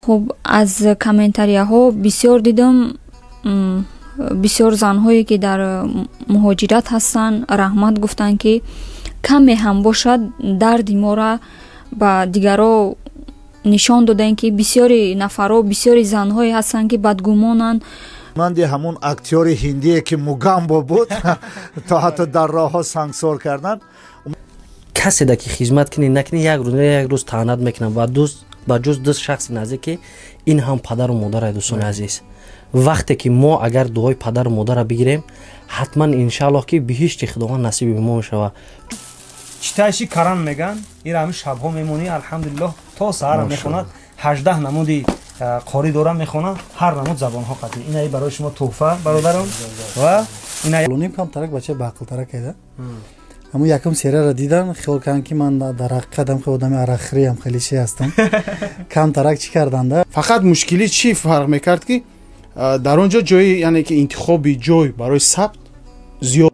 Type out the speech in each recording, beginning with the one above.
Хуб, аз комментарияҳо бисёр дидам, бисёр занҳое ки дар муҳоҷират ҳастанд, раҳмат гуфтанд, ки каме ҳам бошад дарди мора ба дигаро нишон додаем, ки бисёри нафарҳо, бисёри занҳое ҳастанд, ки бадгумонанд. Монанди ҳамун актёри ҳиндие, ки Мугамбо буд, то ҳатто дар роҳҳо сангсор карданд. Касе да ки хизмат кунӣ накунӣ, як рӯз як рӯз таънат мекунам ва дӯст ба ҷуз ду шахси наздик, ки ин ҳам падару модарай. Дӯстони азиз, вақте ки мо агар дуои падару модарро бигирем, ҳатман иншааллоҳ ки биҳишти Худованд насиби мо мешавад. Читайши Коран меган, ира ҳами шабҳо мемонӣ, алҳамдулиллоҳ, то саҳара мехонад. 18 намуди қорӣ дора, мехонад ҳар намуд забонҳо қатъи. Инаи барои шумо тӯҳфа, бародарон, ва инам камтарак бача баақлтарак эда. Ҳамун якум серияро дидан, хиёл кардам, ки ман дар ҳақиқат ҳам хеле одами арақхӯриам, хеле чи ҳастам. Камтарак чӣ карданда. Фақат мушкилӣ чӣ фарқ мекард, ки дар он ҷо ҷои, яъне ки интихоби ҷой барои сабт зиёд.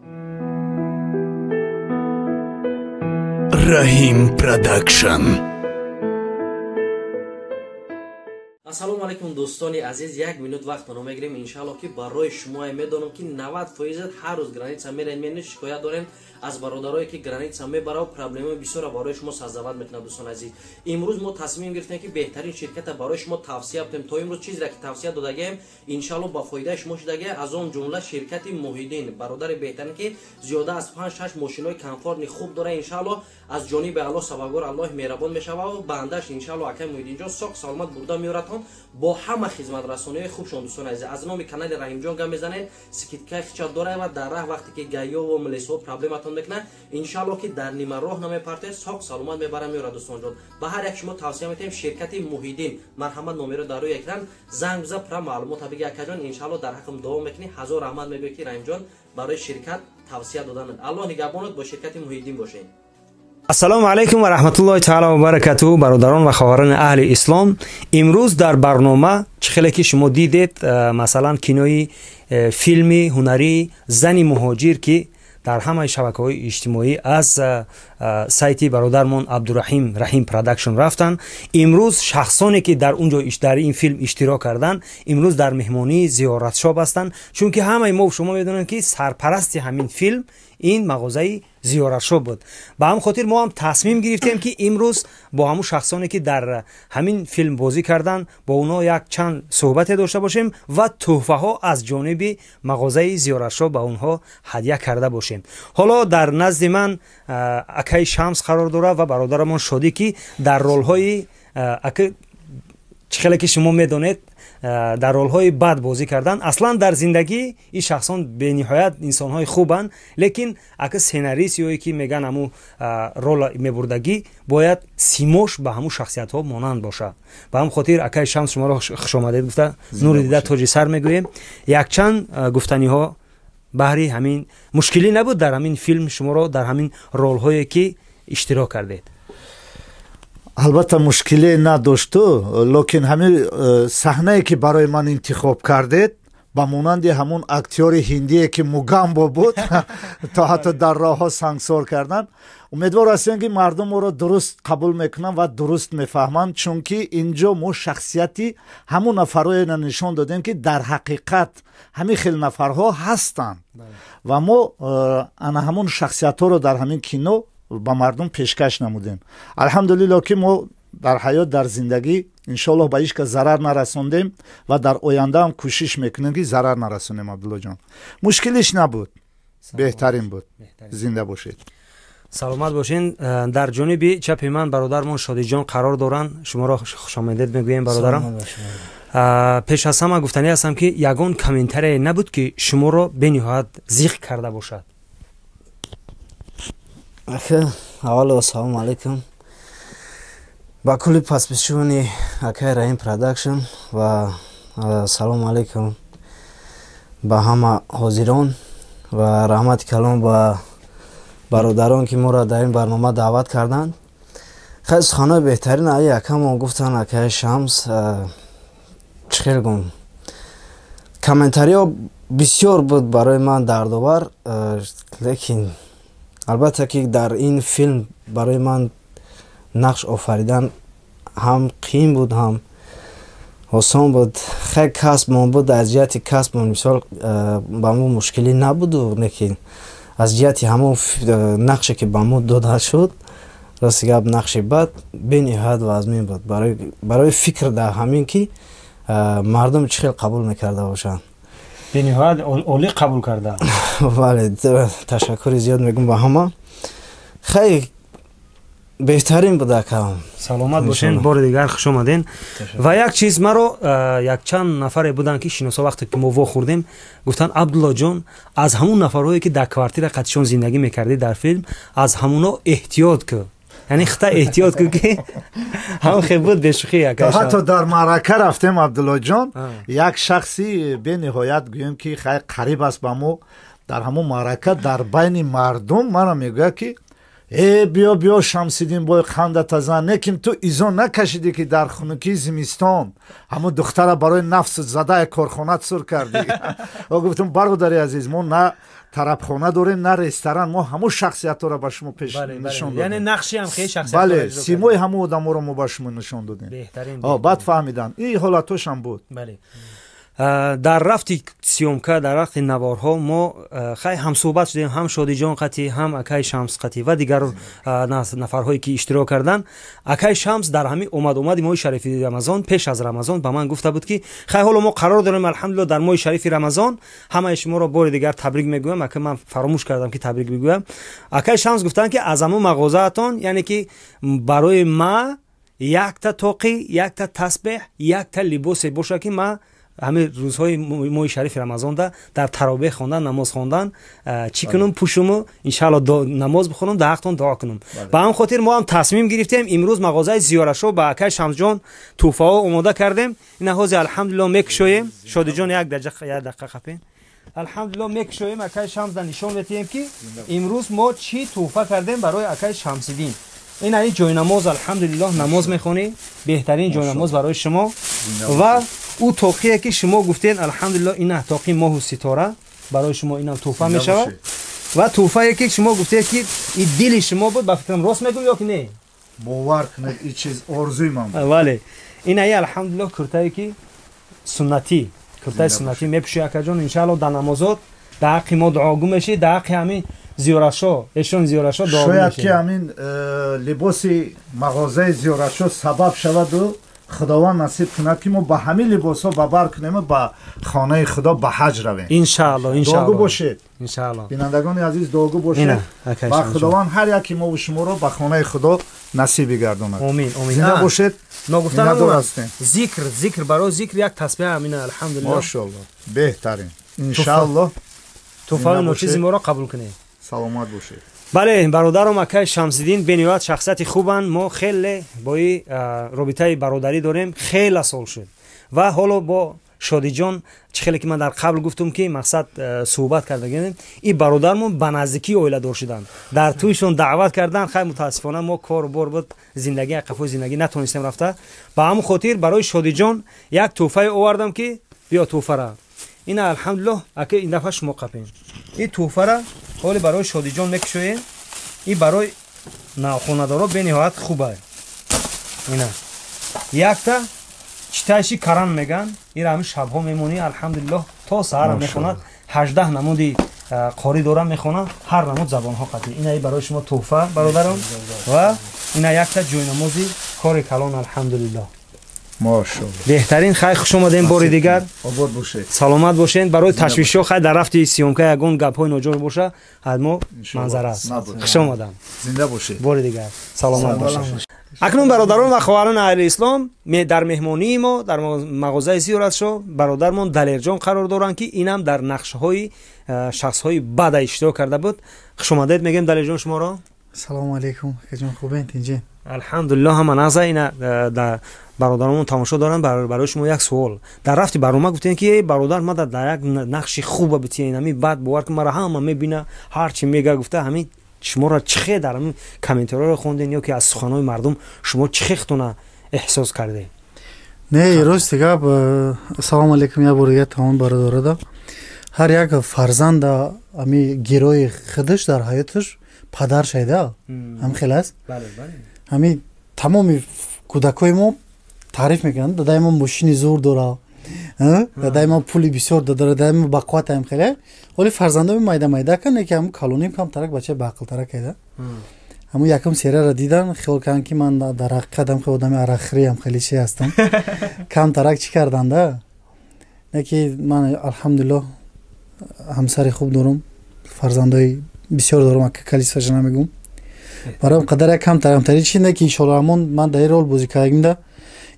Раҳим Продакшн. Ассалому алайкум, дӯстони азиз. Як минут вақтро мегирем, иншааллоҳ, ки барои шумо. Медонам, ки 90% ҳар рӯз граница мерен, мене шикоят дорем аз бародарое, ки граница мебарав, проблемаи бисёрро барои шумо создавать мекунад. Дӯстони азиз, имрӯз мо тасмим гирифтем, ки беҳтарин ширката барои шумо тавсия будем. То имрӯз чизеро ки тавсия додагием, иншааллоҳ, ба фоидаи шумо шудагия. Аз он ҷумла ширкати Муҳиддин, бародари беҳтарин, ки зиёда аз панҷ шаш мошинои комфортный хуб дора. Иншааллоҳ, аз ҷониби Аллоҳ сабабгор Аллоҳ меҳрабон мешава, баандаш иншааллоҳ акай Муҳиддинҷон соқ саломат бурда меоратон бо ҳама хизматрасониҳои хубшон. Дӯстони азиз, аз номи канали Раҳимҷон гап мезанед, скидка хича дора ва дар раҳ вақте ки ГАИ-ву милисҳо проблематон мекунад, иншааллоҳ, ки дар нима роҳ намепартед, соқ саломат мебара меорад. Дӯстонҷон, ба ҳар як шумо тавсия метаҳем ширкати Муҳиддин. Марҳамат, номеро дар рӯи экран, занг биза, пурра маълумота биги, акаҷон. Иншааллоҳ, дар ҳаққам дуо мекунӣ, ҳазор раҳмат мегӯӣ, ки Раҳимҷон барои ширкат тавсия доданад. Аллоҳ нигаҳбонат, бо ширкати Муҳиддин бошед. Ассалому алайкум ва раҳматуллоҳи таала ва баракатуҳу, бародарон ва хоҳарони аҳли ислом. Имрӯз дар барнома, чӣ хеле ки шумо дидед, масалан, кинои филми ҳунарии «Зани муҳоҷир», ки дар ҳамаи шабакаҳои иҷтимоӣ аз сайти бародармон Абдураҳим, Раҳим Продакшн рафтанд, имрӯз шахсоне ки дар он ҷо дар ин филм иштирок карданд, имрӯз дар меҳмонии Зиёратшоп ҳастанд, чунки ҳамаи мо шумо медонем, ки сарпарасти ҳамин филм ин мағозаи Зиёратшоп буд. Ба ҳамин хотир мо ҳам тасмим гирифтем, ки имрӯз бо ҳамун шахсоне ки дар ҳамин филм бозӣ карданд, бо онҳо як чанд суҳбате дошта бошем ва тӯҳфаҳо аз ҷониби мағозаи Зиёратшоп ба онҳо ҳадя карда бошем. Ҳоло дар назди ман акаи Шамс қарор дорад ва бародарамон Шодӣ, ки дар ролҳои, чӣ хеле ки шумо медонед, дар ролҳои бад бозӣ карданд. Аслан дар зиндагӣ ин шахсон бениҳоят инсонҳои хубанд, лекин ака сценарист ё ки меган ҳаму рола мебурдагӣ бояд симош ба ҳамун шахсиятҳо монанд бошад. Ба ҳамин хотир, акаи Шамс, шуморо хушомадед гуфта, нури дида тоҷи сар мегӯем. Якчанд гуфтаниҳо баҳри ҳамин. Мушкилӣ набуд дар ҳамин филм шуморо дар ҳамин ролҳое ки иштирок кардед? Албатта, мушкиле надошту, лекин ҳамин саҳнае ки барои ман интихоб кардед, ба монанди ҳамун актёри ҳиндие, ки Мугамбо буд, то ҳатто дар роҳҳо сангсор карданд. Умедвор ҳастем, ки мардум моро дуруст қабул мекунанд ва дуруст мефаҳманд, чунки инҷо мо шахсияти ҳамун нафарҳоеро нишон додем, ки дар ҳақиқат ҳамин хел нафарҳо ҳастанд ва мо ана ҳамун шахсиятҳоро дар ҳамин кино ба мардум пешкаш намудем. Алҳамдулилло, ки мо дар ҳаёт, дар зиндагӣ, иншоаллоҳ, ба ҳеҷ кас зарар нарасондем ва дар ояндаам кӯшиш мекунем, ки зарар нарасонем. Абдуллоҷон, мушкилиш набуд, беҳтарин буд, зинда бошед. Саломат бошен. Дар ҷониби чапи ман бародармон Шодиҷон қарор доранд. Шуморо хушомадед мегӯем, бародарам. Пеш аз ҳама гуфтанӣ ҳастам, ки ягон комментарие набуд, ки шуморо бениҳоят зиқ карда бошад? Ака, аввало ассалому алайкум ба кулли подписчикони акай Раҳим Продакшн ва салому алайкум ба ҳама ҳозирон ва раҳмати калом ба бародарон, ки моро дар ин барнома даъват карданд. Хеле суханҳои беҳтарин аи акамон гуфтанд, акаи Шамс. Чӣ хел гум, комментариҳо бисёр буд, барои ман дардовар, лекин албатта ки дар ин филм барои ман нақш офаридан ҳам қиин буд, ҳам Осон буд. Хай, касбмон буд, аз ҷиҳати касбмон, мисол, ба мо мушкилӣ набуду, лекин аз ҷиҳати ҳамон нақше, ки ба мо дода шуд, рости гап, нақши бад бениҳоят вазмин буд. Барои фикр дар ҳамин, ки мардум чӣ хел қабул мекарда бошанд. Бениҳоят олӣ қабул карда. Бале, ташаккури зиёд мегӯм ба ҳама. Хай, беҳтарин буд, акам. Саломат бошен, бори дигар хуш омаден. Ва як чиз маро якчанд нафаре буданд, ки шиносо, вақте ки мо вохӯрдем, гуфтанд: «Абдуллоҷон, аз ҳамун нафарҳое, ки дар квартира қатишон зиндагӣ мекардӣ дар филм, аз ҳамуно эҳтиёт кӯ, яъне хита эҳтиёт кӯ», ки ҳам хел буд, бешӯхӣ. Ҳатто дар маърака рафтем, Абдуллоҷон, як шахси бениҳоят, гӯем ки, хай, қариб аст ба мо, дар ҳамун маърака дар байни мардум мана мегӯяд, ки: «Э, биё, биё, Шамсиддин, бой хандата зан, неким ту изо накашидӣ, ки дар хунукии зимистон ҳамун духтара барои нафс зада корхона сур кардӣ». О, гуфтум: «Бародари азиз, мо на тарабхона дорем, на ресторан, мо ҳамун шахсиятҳоро ба шумо пеш нишон додем». Бале, симои ҳамун одаморо мо ба шумо нишон додем. Баъд фаҳмиданд, ин ҳолатошам буд. Дар рафти съёмка, дар рафти наворҳо мо, хай, ҳамсӯҳбат шудем, ҳам Шодиҷон қатӣ, ҳам акай Шамс қатӣ ва дигар нафарҳое, ки иштирок карданд. Акай Шамс дар ҳамин омад-омади моҳи шарифи Рамазон, пеш аз Рамазон, ба ман гуфта буд, ки хай, ҳоло мо қарор дорем, алҳамдулилло, дар моҳи шарифи Рамазон ҳамаи шуморо бори дигар табрик мегӯям. Ака, ман фаромӯш кардам, ки табрик бигӯям. Акай Шамс гуфтанд, ки аз ҳамон мағозаатон, яъне ки барои ма якта тоқӣ, якта тасбеҳ, якта либосе боша, ки ма ҳамин рӯзҳои моҳи шарифи Рамазонда дар таровеҳ хондан, намоз хондан чӣ кунум, пӯшуму иншаалло намоз бихонам, дар ҳақтон дуо кунам. Ба ҳамин хотир мо ҳам тасмим гирифтем, имрӯз мағозаи Зиёрашо ба акай Шамсҷон тӯҳфаҳо омода кардем. Ина ҳозир, алҳамдулилло, мекушоем. Шодиҷон, як дақиқа қапен. Алҳамдулилло, мекушоем, акай Шамсда нишон метиҳем, ки имрӯз мо чӣ тӯҳфа кардем барои акай Шамсиддин. Ин аи ҷойнамоз, алҳамдулиллоҳ, намоз мехонӣ, беҳтарин ҷойнамоз барои шумо. Ва ӯ тоқие, ки шумо гуфтед, алҳамдулилло, ина тоқи моҳу ситора барои шумо, инам тӯҳфа мешавад. Ва тӯҳфае, ки шумо гуфтед, ки и дили шумо буд, ба фикрам, рост мегӯм ё ки не? Бовар кунед, и чиз орзуи ман буд. Бале, ин аи, алҳамдулилло, куртае, ки суннатӣ, куртаи суннатӣ мепӯши, акаҷон, иншаалло, дар намозот дар ҳаққи мо дуогӯ мешӣ, дар ҳаққи ҳамин Зиёратшо, эшон Зиёратшо дуо. Шояд ки ҳамин либоси мағозаи Зиёратшо сабаб шаваду Худованд насиб кунад, ки мо ба ҳамин либосҳо ба бар кунем, ба хонаи Худо ба ҳаҷ равем. Иншаалло, иншаалло. Дуогӯ бошед. Иншаалло. Бинандагони азиз, дуогӯ бошед ва Худованд ҳар яки мову шуморо ба хонаи Худо насиб бигардонад. Омин, омин. Зинда бошед. Ногуфта миннатдор ҳастем. Зикр, зикр, барои зикр як тасбеҳ амина, алҳамдулилло. Мошоалло, беҳтарин, иншаалло. Тӯҳфаи ночизи моро қабул кунед. Саломат бошед. Бале, бародарам, акай Шамсиддин бениҳоят шахсияти хубанд. Мо хеле бо и робитаи бародарӣ дорем, хеле сол шуд. Ва ҳоло бо Шодиҷон, чӣ хеле ки ман дар қабл гуфтум, ки мақсад суҳбат кардагем, и бародармон ба наздикӣ оиладор шуданд, дар тӯйшон даъват карданд. Хай, мутаассифона, мо кору бор буд, зиндагӣ, қафои зиндагӣ, натонистем рафта. Ба ҳамон хотир барои Шодиҷон як тӯҳфае овардам, ки биё тӯҳфара, ина, алҳамдулиллоҳ. Ака, ин дафъа шумо қапем. Ин тӯҳфара ҳоле барои Шодиҷон мекушоем. Ин барои навхонадоро бениҳоят хуба. Ина якта читаиши Коран меган, ира ҳамин шабҳо мемонӣ, алҳамдулиллоҳ, то саҳара мехонад. 18 намуди қорӣ дора, мехонад ҳар намуд забонҳо қатӣ. Ина барои шумо тӯҳфа, бародарон. Ва ина якта ҷойнамози кори калон, алҳамдулиллоҳ. Мошалло. Беҳтарин. Хай, хуш омадем бори дигар. Обод бошед. Саломат бошед. Барои ташвишҳо, хай, дар рафти съёмка ягон гапҳои ноҷор боша, аз мо манзара аст. Хуш омадам. Зинда бошед. Бори дигар саломат бошед. Акнун, бародарон ва хоҳарон аҳли ислом, дар меҳмонии мо дар мағозаи Зиёратшо бародармон Далерҷон қарор доранд, ки инам дар нақшҳои шахсҳои бада иштирок карда буд. Хушомадед мегӯем, Далерҷон, шуморо. Салому алейкум, акаҷон, хубен, тинҷен? Алҳамдулиллоҳ, ҳама нағза. Ина бародаронмон тамошо доранд. Барои шумо як суол. Дар рафти барнома гуфтем, ки эй бародар, ма дар як нақши хуба битиен, ҳамин бад, бовар кун, мара ҳама мебина, ҳар чи мега, гуфта. Ҳамин шуморо чӣ хе дар ҳамин комментариҳоро хонден ё ки аз суханҳои мардум шумо чӣ хе худтона эҳсос кардед? Не, рости гап, ассалому алейкум як бор дигар тамом бародарода. Ҳар як фарзанда ами герои худаш дар ҳаёташ падар шайда, ҳам хел аст. Ҳами тамоми кӯдакҳои мо Таъриф мекунанд, дадаи ман мошини зур дора, дадаи ман пули бисёр дора, дадаи ман бақувватаем хеле. Ҳоли фарзандоми майда майда кан, яке ҳамун калоним камтарак бачаи баақлтарак айда. Ҳамун якум серияро дидан, хиёл карданд, ки ман дар ҳақиқат ҳам хеле одами арақхӯриам, хеле чи ҳастам. Камтарак чӣ карданда, яке ман, алҳамдулиллоҳ, ҳамсари хуб дорам, фарзандои бисёр дорам, количество ша намегӯм. Барои қадар як камтарамтари чи не, ки иншоалло ҳамон ман дар ин рол бозӣ кардагимда,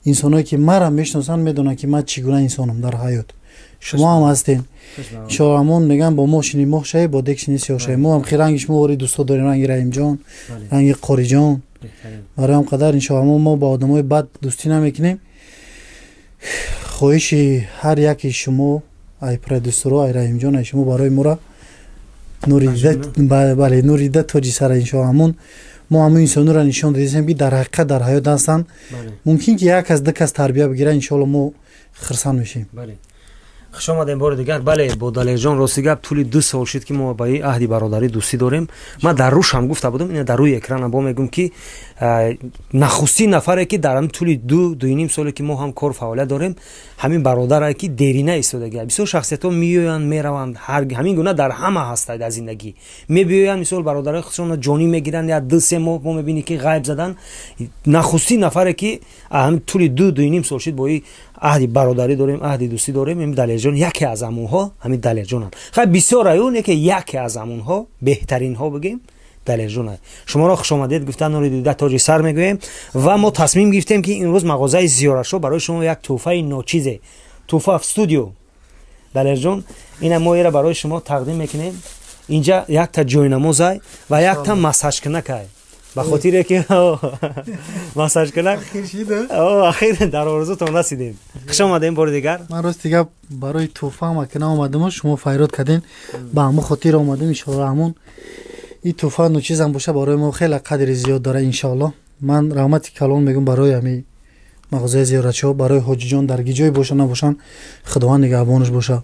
инсоное ки мара мешиносанд, медонанд, ки ман чӣ гуна инсонам дар ҳаёт. Шумо ҳам ҳастен, иншоалло ҳамон мегӯям, бо мо шини моҳ шавӣ, бо дег шини сиёҳ шавӣ. Мо ҳам хи ранги шумо вори дӯсто дорем, ранги Раҳимҷон, ранги Қориҷон. Барои ҳам қадар, иншоалло, ҳамон мо ба одамои бад дӯстӣ намекунем. Хоҳиши ҳар яки шумо, ай продюсерро, ай Раҳимҷон, ай шумо, барои мора нури дида, бале, нури дида тоҷи сара. Иншоалло ҳамон мо ҳамон инсонро нишон додем, ки дар ҳақиқат дар ҳаёт ҳастанд. Мумкин ки як кас, ду кас тарбия бигирад, иншоалло мо хурсанд мешавем. Хуш омадем бори дигар. Бале, бо Далерҷон, рости гап, тӯли 2 сол шуд, ки мо ба ин аҳди бародарӣ, дӯстӣ дорем. Ман дар рӯшам гуфта будам, ина дар рӯи экранам бо мегӯм, ки нахустин нафаре, ки дар ҳамин тӯли ду дуюним соле, ки мо ҳам кор фаъолият дорем, ҳамин бародаре, ки дерина истодагия. Бисёр шахсиятҳо меоянд, мераванд, ҳамин гуна дар ҳама ҳастад, дар зиндагӣ мебиёянд, мисол, бародарои худшонро ҷонӣ мегиранд, я 2-3 моҳ мо мебинӣ, ки ғайб задан. Нахустин нафаре, ки ҳамин тӯли 2-2.5 сол шуд, бо ин аҳди бародарӣ дорем, аҳди дӯстӣ дорем, ин Далерҷон яке аз ҳамонҳо, ҳамин Далерҷонанд. Хай, бисёр аюн, яке аз ҳамонҳо, беҳтаринҳо бигем, Далерҷон. Шуморо хушомадед гуфтан, нури дида тоҷи сар мегӯем. Ва мо тасмим гирифтем, ки имрӯз мағозаи Зиёратшо барои шумо як тӯҳфаи ночизе, тӯҳфа в студио, Далерҷон, ина мо ира барои шумо тақдим мекунем. Инҷа якта ҷойнамозай ва якта массажкунакай, ба хотире ки массажкунак ахир дар орзутон расидем. Хуш омадем бори дигар. Ман, рости гап, барои тӯҳфаам ака наомадам, шумо файрод кардем, ба ҳамон хотир омадем. Иншоалло ҳамон ин тӯҳфа ночизам боша, барои мо хеле қадри зиёд дора. Иншоалло ман раҳмати калон мегӯм барои ҳами мағозаи Зиёратшо, барои Ҳоҷиҷон, дар ки ҷое боша набошанд, Худованд нигаҳбонаш боша.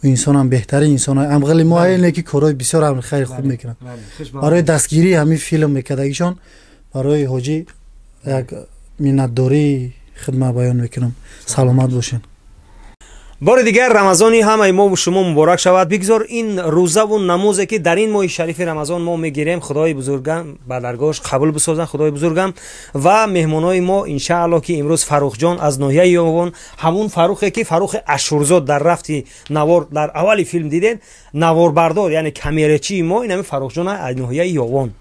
Инсонам беҳтарин инсон, амғали мо айле, ки корҳои бисёр амри хайри хуб мекунанд. Барои дастгирии ҳамин филм мекардагишон, барои ҳоҷӣ як миннатдории хидмат баён мекунам. Саломат бошед. Бори дигар Рамазони ҳамаи мову шумо муборак шавад. Бигзор ин рӯзаву намозе, ки дар ин моҳи шарифи Рамазон мо мегирем, Худои бузургам ба даргоҳаш қабул бисозанд, Худои бузургам. Ва меҳмонои мо, иншааллоҳ, ки имрӯз Фаррухҷон аз ноҳияи Ёвон, ҳамун Фаррухе, ки Фаррухи Ашурзод дар рафти навор дар аввали филм дидем, наворбардор, яъне камерачии мо, ин ҳамин Фаррухҷон аз ноҳияи Ёвон.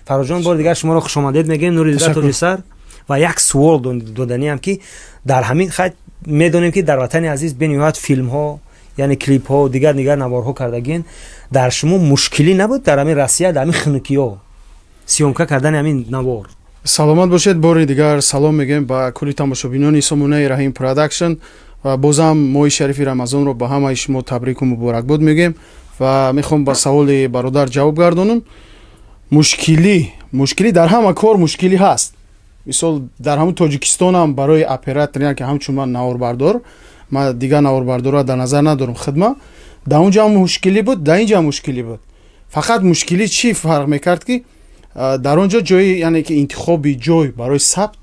Фаррухҷон, бори дигар шуморо хушомадед мегӯем, нури дида тоҷи сар. Ва як суол доданиам, ки дар ҳамин хай медонем, ки дар ватани азиз бениҳоят филмҳо, яъне клипҳо, дигар дигар наворҳо кардагин. Дар шумо мушкилӣ набуд дар ҳамин Россия, дар ҳамин хунукиҳо съёмка кардани ҳамин навор? Саломат бошед. Бори дигар салом мегӯем ба кулли тамошобинони сомонаи Раҳим Продакшн ва бозам моҳи шарифи Рамазонро ба ҳамаи шумо табрику муборакбод мегӯем. Ва мехоҳам ба саволи бародар ҷавоб гардонам. Мушкилӣ дар ҳама кор мушкилӣ ҳаст. Мисол, дар ҳамун Тоҷикистонам барои оператор, ки ҳамчун ман наворбардор, ман дигар наворбардорро дар назар надорам, хидма дар он ҷо ҳам мушкилӣ буд, дар ин ҷо ҳам мушкилӣ буд. Фақат мушкилӣ чӣ фарқ мекард, ки дар он ҷо ҷои, яъне ки интихоби ҷой барои сабт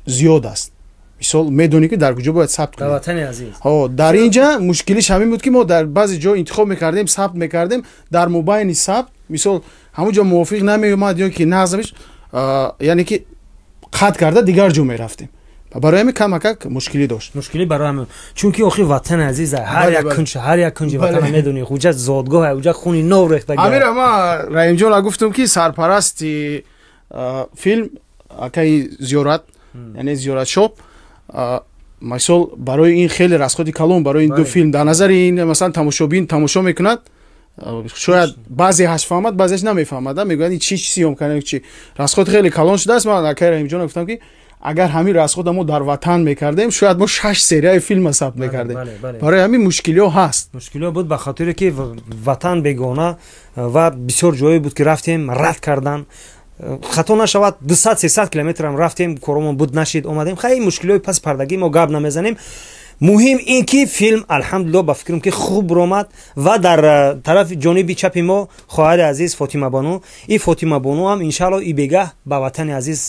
зиёд аст. Мисол, медонӣ, ки дар куҷо бояд сабт кунӣ. Дар ин ҷа мушкилиш ҳамин буд, ки мо дар баъзе ҷо интихоб мекардем, сабт мекардем, дар мобайни сабт, мисол, ҳамон ҷо мувофиқ намеомад ё ки нағз, яъне ки қатъ карда, дигар ҷо мерафтем. Барои ҳамин камакак мушкилӣ дошт. Мушкилӣ барои ҳамин, чунки охи ватани азиза, ҳар як кунҷ, ҳар як кунҷи ватана медонӣ, хуҷа зодгоҳ, уҷа хуни нов рехта. Ҳамира ма Раҳимҷон гуфтам, ки сарпарасти филм акаи Зиёрат, яъне Зиёрат Шоп, мисол, барои ин хеле расходи калон барои ин ду филм. Дар назари ин, масалан, тамошобин тамошо мекунад, шояд баъзеаш фаҳмад, баъзеаш намефаҳмад, мегӯяд, ин чи съёмка кардем, чи расход хеле калон шудааст. Ман акаи Раҳимҷон гуфтам, ки агар ҳамин расхода мо дар ватан мекардем, шояд мо шаш серияи филма сабт мекардем. Барои ҳамин мушкилиҳо ҳаст. Мушкилиҳо буд, ба хотире ки ватан бегона ва бисёр ҷое буд, ки рафтем, рад кардан. Хато нашавад, 200-300 километрам рафтем, коромон буд, нашид, омадем. Хай, мушкилиҳои паси пардагӣ мо гап намезанем. Муҳим ин ки филм, алҳамдулилло, ба фикрам ки хуб ромад. Ва дар тарафи ҷониби чапи мо хоҳари азиз Фотимабону. И Фотимабону ҳам, иншаалло, и бегаҳ ба ватани азиз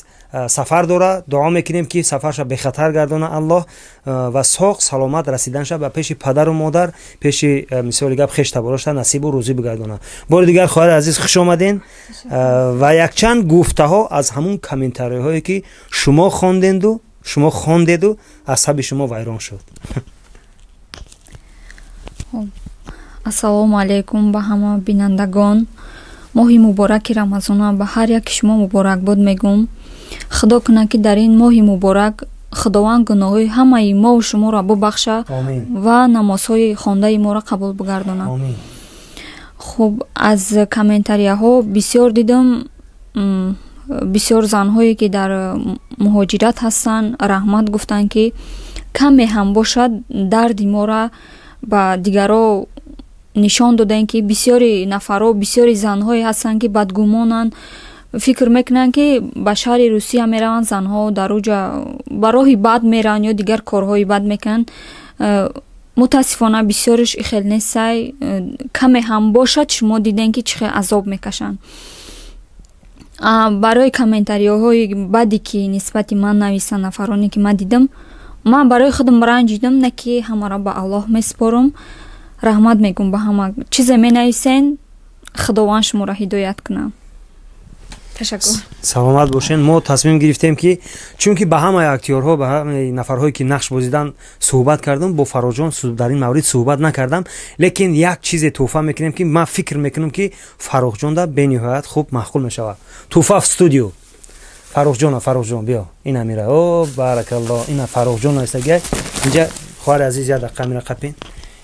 сафар дора. Дуо мекунем, ки сафарша бехатар гардона Аллоҳ ва соғ саломат расиданша ба пеши падару модар, пеши, мисоли гап, хеш таборошта насибу рӯзӣ бигардона. Бори дигар, хоҳари азиз, хуш омаден. Ва якчанд гуфтаҳо аз ҳамун комментариҳое, ки шумо хонденду, шумо хондеду, асаби шумо вайрон шуд. Ассалому алайкум ба ҳама бинандагон. Моҳи мубораки Рамазона ба ҳар яки шумо муборакбод мегӯм. Худо кунад, ки дар ин моҳи муборак Худованд гуноҳҳои ҳамаи мову шуморо бубахша ва намозҳои хондаи моро қабул бигардонад. Хуб, аз комментарияҳо бисёр дидам, бисёр занҳое, ки дар муҳоҷират ҳастанд, раҳмат гуфтанд, ки каме ҳам бошад дарди моро ба дигарро нишон додаем, ки бисёри нафарҳо, бисёри занҳое ҳастанд, ки бадгумонанд, фикр мекунанд, ки ба шаҳри Русия мераванд, занҳо дар уҷа ба роҳи бад мераванд ё дигар корҳои бад мекунанд. Мутаассифона, бисёриш ихел нестай. Каме ҳам бошад, шумо дидем, ки чӣ хел азоб мекашанд. Барои комментариҳои баде, ки нисбати ман нависанд нафароне, ки ман дидам, ман барои худам ранҷидам, на ки ҳамаро ба Аллоҳ месупорам. Раҳмат мегӯм ба ҳама. Чизе менависен, Худованд шуморо ҳидоят кунад. Ташаккур. Саломат бошен. Мо тасмим гирифтем, ки чунки ба ҳамаи актёрҳо, ба ҳамаи нафарҳое, ки нақш бозидан, суҳбат кардам, бо Фаррухҷон дар ин маврид суҳбат накардам, лекин як чизе тӯҳфа мекунем, ки ман фикр мекунам, ки Фаррухҷонда бениҳоят хуб маъқул мешавад. Тӯҳфа в студию Фаррухҷона. Фаррухҷон, биё, ина мира. О, баракалло, ина Фаррухҷон навистагиай инҷа. Хоҳари азиз, як дақиқа мира қапин.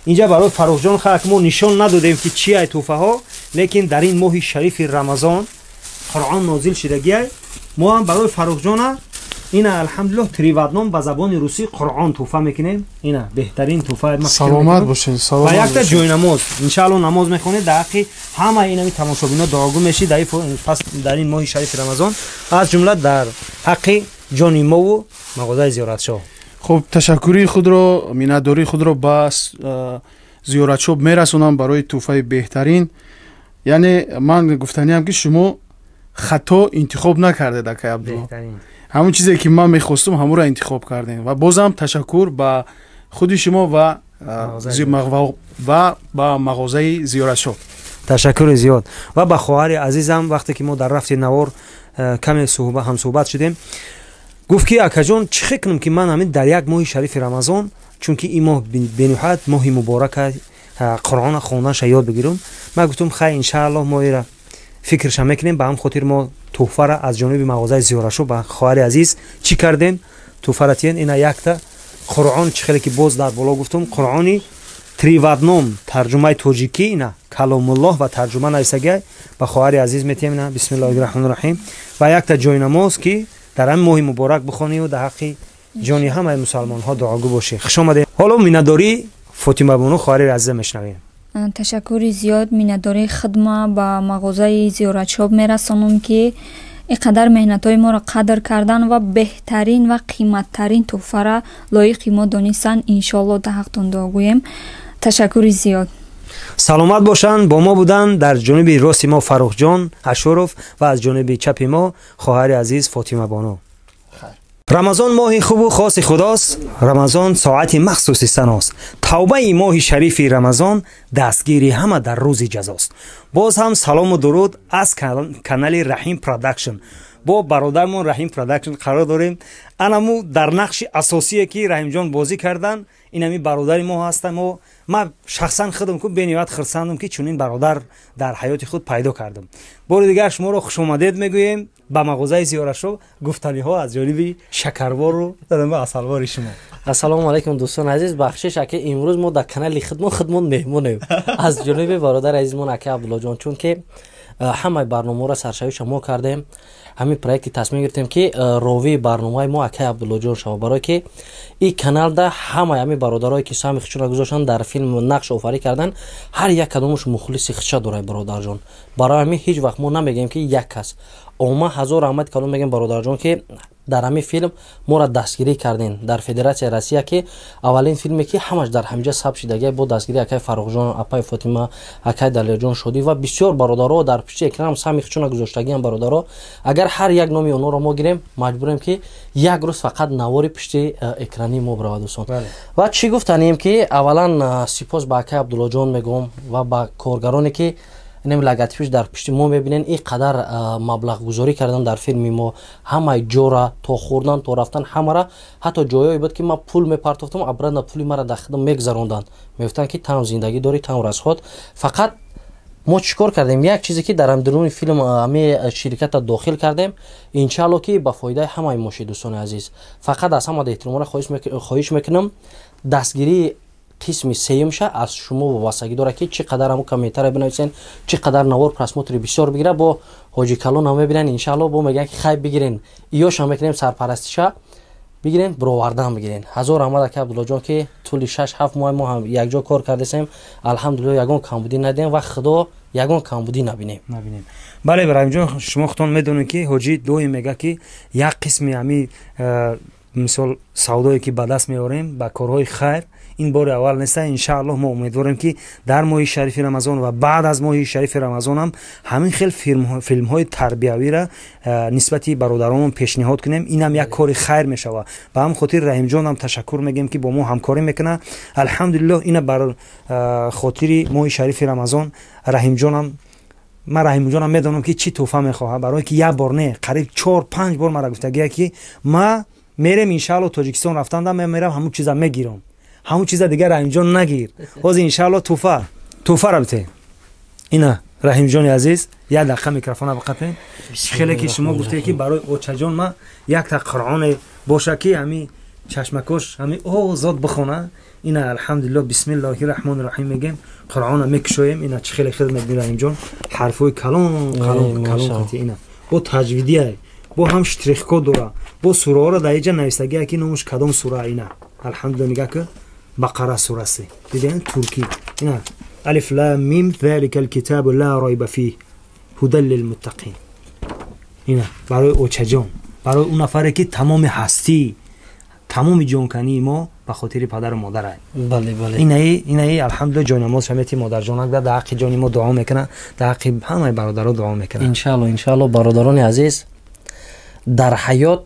Инҷа барои Фаррухҷон. Хак, мо нишон надодем, ки чи ай тӯҳфаҳо, лекин дар ин моҳи шарифи Рамазон Қуръон нозил шидагиай. Мо ҳам барои Фаррухҷона ина, алҳамдулиллоҳ, три в одном, ба забони русӣ Қуръон тӯҳфа мекунем. Ина беҳтарин тӯҳфа. Саломат бошед. Ва якта ҷойнамоз. Иншаалло, намоз мехонед, дар ҳаққи ҳама инами тамошобино дуогӯ мешӣ дар ин моҳи шарифи Рамазон, аз ҷумла дар ҳаққи ҷони мову мағозаи Зиёратшоҳ. Хуб, ташаккури худро, миннатдории худро ба Зиёратшоҳ мерасонам барои тӯҳфаи беҳтарин. Яъне ман гуфтаниам, ки шумо хато интихоб накардед, акай Абдулло. Ҳамон чизе, ки ман мехостум, ҳамонро интихоб кардем. Ва бозам ташаккур ба худи шумо ва ба мағозаи Зиёратшоҳ. Ташаккури зиёд. Ва ба хоҳари азизам, вақте ки мо дар рафти навор каме ҳамсуҳбат шудем, гуфт, ки акаҷон, чӣ хел кунам, ки ман ҳамин дар як моҳи шарифи Рамазон, чунки ин моҳ бениҳоят моҳи муборака, Қуръона хонданша ёд бигирам? Ман гуфтум, хай, иншааллоҳ, мо ира фикрша мекунем. Ба ҳам хотир мо тӯҳфара аз ҷониби мағозаи Зиёрашо ба хоҳари азиз чӣ кардем? Тӯҳфара тиен. Ина якта Қуръон, чӣ хеле ки боз дар боло гуфтум, Қуръони три в одном, тарҷумаи тоҷикӣ, ина каломуллоҳ ва тарҷума нависагиай, ба хоҳари азиз метиҳем. Ина, бисмиллоҳи раҳмони раҳим. Ва якта ҷойнамоз, ки дар ҳамин моҳи муборак бихонию дар ҳаққи ҷони ҳамаи мусалмонҳо дуогӯ бошӣ. Хуш омадед. Ҳоло миннатдории Фотимабону, хоҳари азиза, мешунавем. Ташаккури зиёд. Миннатдории хидма ба мағозаи Зиёратшоп мерасонам, ки ин қадар меҳнатҳои моро қадр кардан ва беҳтарин ва қиматтарин тӯҳфара лоиқи мо донистанд. Иншоалло, дар ҳақтон дуогӯем. Ташаккури зиёд. Саломат бошанд. Бо мо буданд дар ҷониби рости мо Фаррухҷон Ашуров ва аз ҷониби чапи мо хоҳари азиз Фотимабону. Рамазон моҳи хубу хоси Худост, Рамазон соати махсуси саност, тавбаи моҳи шарифи Рамазон дастгири ҳама дар рӯзи ҷазост. Боз ҳам салому дуруд аз канали Раҳим Продакшн. Бо бародармон Раҳим Продакшн қарор дорем. Анаму дар нақши асосие, ки Раҳимҷон бозӣ карданд, инами бародари мо ҳастанд. Мо, ман шахсан худам ку бениҳоят хурсандам, ки чунин бародар дар ҳаёти худ пайдо кардам. Бори дигар шуморо хушомадед мегӯем ба мағозаи Зиёрашо. Гуфтаниҳо аз ҷониби шакарвору асалвори шумо. Ассалому алайкум, дӯстони азиз. Бахшиш, аки, имрӯз мо дар канали худмон худмон меҳмонем аз ҷониби бародари азизмон аки Абдуллоҷон, чунки ҳамаи барномаҳоро саршавиша мо кардем. Ҳамин проекти тасмим гирифтем, ки ровии барномаи мо акай Абдуллоҷон шавад, барое ки ин каналда ҳамаи ҳамин бародарое, ки саҳми худшонро гузоштанд, дар филм нақш офарӣ карданд, ҳар як кадомаш мухлиси худша дорад, бародарҷон. Барои ҳамин ҳеҷ вақт мо намегӯем, ки як кас. Ома ҳазор раҳмат калом мегем, бародарҷон, ки дар ҳамин филм моро дастгирӣ кардем дар Федератсияи Россия, ки аввалин филме ки ҳамаш дар ҳаминҷа сабт шидагия бо дастгирии акай Фаррухҷон, апай Фотима, акай Далерҷон Шодӣ ва бисёр бародаро дар пишти экран сами хичона гузоштагиам. Бародаро, агар ҳар як номи онҳоро мо гирем, маҷбурем ки як рӯз фақат навори пишти экрании мо биравад, дӯстон. Ва чӣ гуфтанем, ки аввалан сипос ба акай Абдуллоҷон мегӯм ва ба коргароне ки инем логотипиш дар пишти мо мебинен, ин қадар маблағгузорӣ кардан дар филми мо, ҳамаи ҷора то хӯрдан, то рафтан, ҳамара. Ҳатто ҷойҳое буд, ки ман пул мепартофтам, обратно пули мара дар хидм мегузаронданд, мегуфтанд, ки там зиндагӣ дорӣ, там расход. Фақат мо чӣ кор кардем? Як чизе ки дар ҳамдуруни филм ҳами ширката дохил кардем, иншаалло, ки ба фоидаи ҳамаи мо шид. Дӯстони азиз, фақат аз ҳама эҳтиромона хоҳиш мекунам, дастгирии қисми сеюмша аз шумо вобастагӣ дорад, ки чӣ қадар ҳамун комментария бинависен, чӣ қадар навор просмотри бисёр бигира. Бо ҳоҷи калон мебинан, иншаалло, бо мегӯян, ки хай, бигирен, иёша мекунем, сарпарастиша бигирен, бировардан бигирен. Ҳазор раҳмат, ака Абдуллоҷон, ки тӯли 6-7 моҳ мо ҳам якҷо кор кардесем, алҳамдулилло, ягон камбудӣ надидем ва худо ягон камбудӣ набинем. Набинем, бале. Ибраҳимҷон, шумо худтон медонед, ки ҳоҷӣ доим мега, ки як қисми ҳами мисол савдое ки ба даст меорем, ба корҳои хайр. Ин бори аввал неста. Иншааллоҳ, мо умедворем, ки дар моҳи шарифи Рамазон ва баъд аз моҳи шарифи Рамазонам ҳамин хел филмҳои тарбиявиро нисбати бародаронмон пешниҳод кунем. Инам як кори хайр мешавад. Ба ҳамин хотир Раҳимҷонам ташаккур мегӯем, ки бо мо ҳамкорӣ мекунад. Алҳамдулиллоҳ, ина бар хотири моҳи шарифи Рамазон Раҳимҷонам, ман Раҳимҷонам медонам, ки чӣ тӯҳфа мехоҳад, барое ки як бор не, қариб 4-5 бор мара гуфтагия, ки ма мерем, иншаалло, Тоҷикистон рафтанда мерам, ҳамун чиза мегирам, ҳамун чиза дигар, Раҳимҷон, нагир. Ҳозир, иншаалло, тӯҳфара бите. Ина, Раҳимҷони азиз, як дақиқа микрофона биқапем. Хеле ки шумо гуфте, ки барои очаҷон ма якта қуръоне боша, ки ҳами чашмакош ҳами озод бихона. Ина, алҳамдулилло, бисмиллоҳи раҳмони раҳим мегем, қуръона мекушоем. Ина, чӣ хеле хел мебини, Раҳимҷон, ҳарфҳои калон калон калон қати. Ина, бо таҷвидия, бо ҳам штрихкод дора, бо сураҳоро дар иҷа навистагия, ки номуш кадом сура. Ина, алҳамдулилло, нигаҳ ки, Бақара сураси дидем, туркӣ. Ина, алиф лам мим, залика алкитабу ла райба фих ҳудан лилмуттақин. Ина, барои очаҷон, барои он нафаре ки тамоми ҳастӣ, тамоми ҷонкании мо ба хотири падару модарай. Инаи, инаи, алҳамдулилла, ҷойнамоз шамети модарҷонак дар ҳаққи ҷони мо дуо мекунад, дар ҳаққи ҳамаи бародаро дуо мекунад. Иншаалло, иншаалло. Бародарони азиз, дар ҳаёт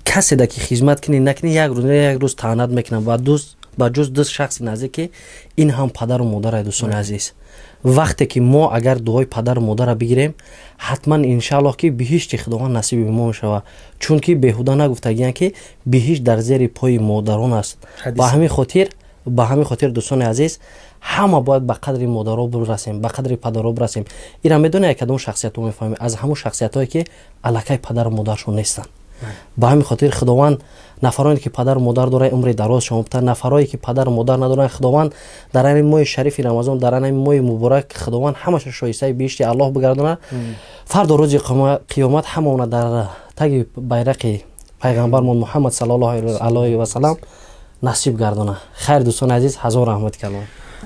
каседа ки хизмат кунӣ накунӣ, як рӯз як рӯз таънат мекунад, ва дӯст ба ҷуз ду шахси наздик, ки ин ҳам падару модарай. Дӯстони азиз, вақте ки мо агар дуои падару модарро бигирем, ҳатман, иншааллоҳ, ки биҳишти Худованд насиби мо мешавад, чунки беҳуда нагуфтагиянд, ки биҳишт дар зери пои модарон аст. Ба ҳамин хотир, дӯстони азиз, ҳама бояд ба қадри модаро бирасем, ба қадри падаро бирасем. Ира медонед, кадом шахсиятҳо мефаҳмем? Аз ҳамон шахсиятҳое ки аллакай падару модаршон нестанд. Ба ҳамин хотир Худованд нафароне ки падару модар доранд, умри дароз шумо битад, нафарое ки падару модар надоранд, Худованд дар ҳамин моҳи шарифи Рамазон, дар ҳамин моҳи муборак, Худованд ҳамаша шоистаи биҳишти Аллоҳ бигардонад. Фардо рӯзи қиёмат ҳамаона дар таги байрақи пайғамбармон Муҳаммад саллаллоҳу алайҳи васалам насиб гардона. Хайр, дӯстони азиз, ҳазор раҳмати калом.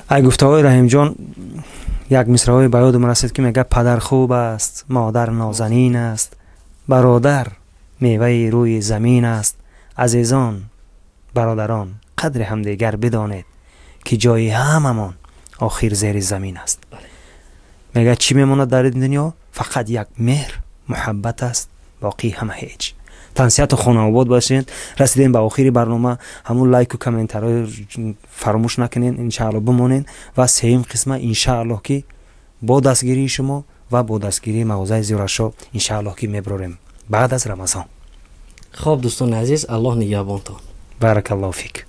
Ай гуфтаҳои Раҳимҷон як мисраҳое ба ёдам расид, ки мега: «Падар хуб аст, модар нозанин аст, бародар меваи рӯи замин аст. Азизон, бародарон, қадри ҳамдигар бидонед, ки ҷои ҳамамон охир зери замин аст». Мега, чӣ мемонад дар ин дунё? Фақат як меҳр, муҳаббат аст, боқӣ ҳама ҳеҷ. Тансиҳату хонаобод бошед. Расидем ба охири барнома. Ҳамун лайку комментарҳои фаромӯш накунед, иншаалло, бимонед ва сеюм қисма, иншааллоҳ, ки бо дастгирии шумо ва бо дастгирии мағозаи Зиёратшоп, иншааллоҳ, ки мебарорем баъд аз Рамазон. Хоб, дӯстони азиз, Аллоҳ нигаҳбонтон. Баракаллоҳу фик.